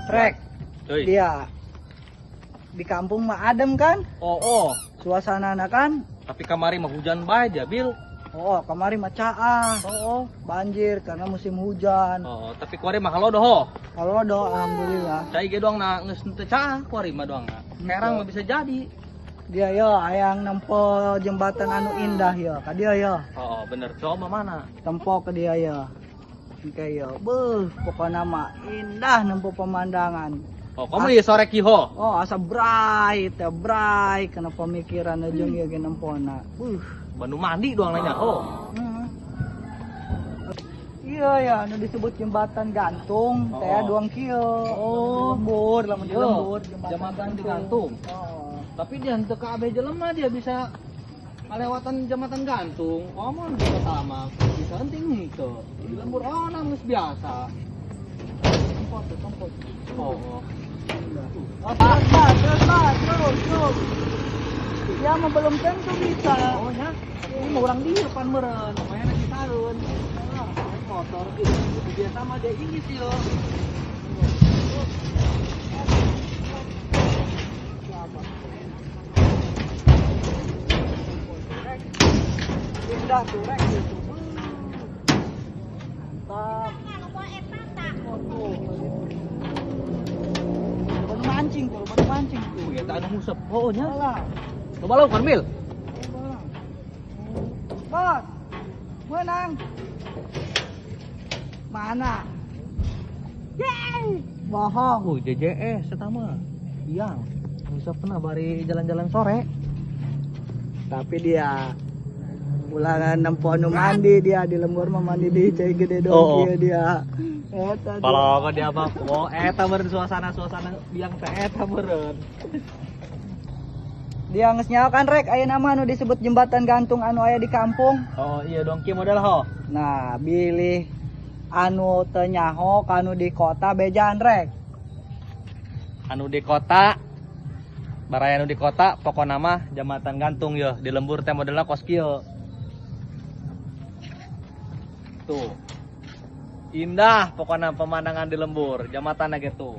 Rek, Cuy. dia di kampung mah adem kan? Oh. Suasana kan? Tapi kamari mah hujan bae aja, Bil. Oh, kamari mah caah. Oh. Banjir karena musim hujan. Oh, tapi kuari mah halodo ho. Halodo, alhamdulillah. Cai ge doang na geus teu caah kuari mah doang na. Herang mah bisa jadi. Dia yo hayang nempo jembatan anu indah yo, ka dia yo. Oh, bener. Coba mana? Tempo ke dia yo. Oke yo. Beuh, pokoknya mah indah nempo pemandangan. Oh, kamu di sore kiho. Oh, asa bright, ya bright kena pemikiran aja ieu ge nempona. Beuh. Bandung mandi doang nanya ho. Iya ya, anu disebut jembatan gantung, Oh. teh doang kieu. Oh. Lembur, lamun di Yo, lembur jembatan digantung. Oh. Tapi dia henteu ka abe jelema dia bisa ngalewatan jembatan gantung. Komo di kota mah bisa penting henteu. Di lembur oh nah geus biasa. Tempo tuh, tempo. Oh. Oh, terus, Pak, terus, Pak, terus, terus. Ya, mah belum tentu bisa. Oh nya. Ini mau orang di depan meureun, lumayan lagi tahun. Naik motor gitu. Biasa mah dia ini sih yo. Indah tuh, rek gitu. Mantap. Oh, tuh. Baru mancing tuh, baru mancing tuh. Eta anu ngusep. Oh nya. Alah. Coba lauk kan, Bil. Bos, menang. Mana? Yeay, bohong. Oh, JJS eta mah. Biang. Bisa pernah bari jalan-jalan sore. Tapi dia ulangan nempo anu mandi dia di lembur mah mandi di cai gede dong Oh, oh. kieu dia. Eta dia. Kalau dia mah, oh eta meureun suasana-suasana biang teh eta meureun. Dia geus nyaho kan rek aya nama anu disebut jembatan gantung anu aya di kampung. Oh iya dong kieu model ho. Nah, bilih anu teu nyaho ka anu di kota bejaan rek. Anu di kota baraya anu di kota pokona mah jembatan gantung yeuh di lembur teh modelna kos kieu. Tuh. Indah pokona pemandangan di lembur, jembatan gitu.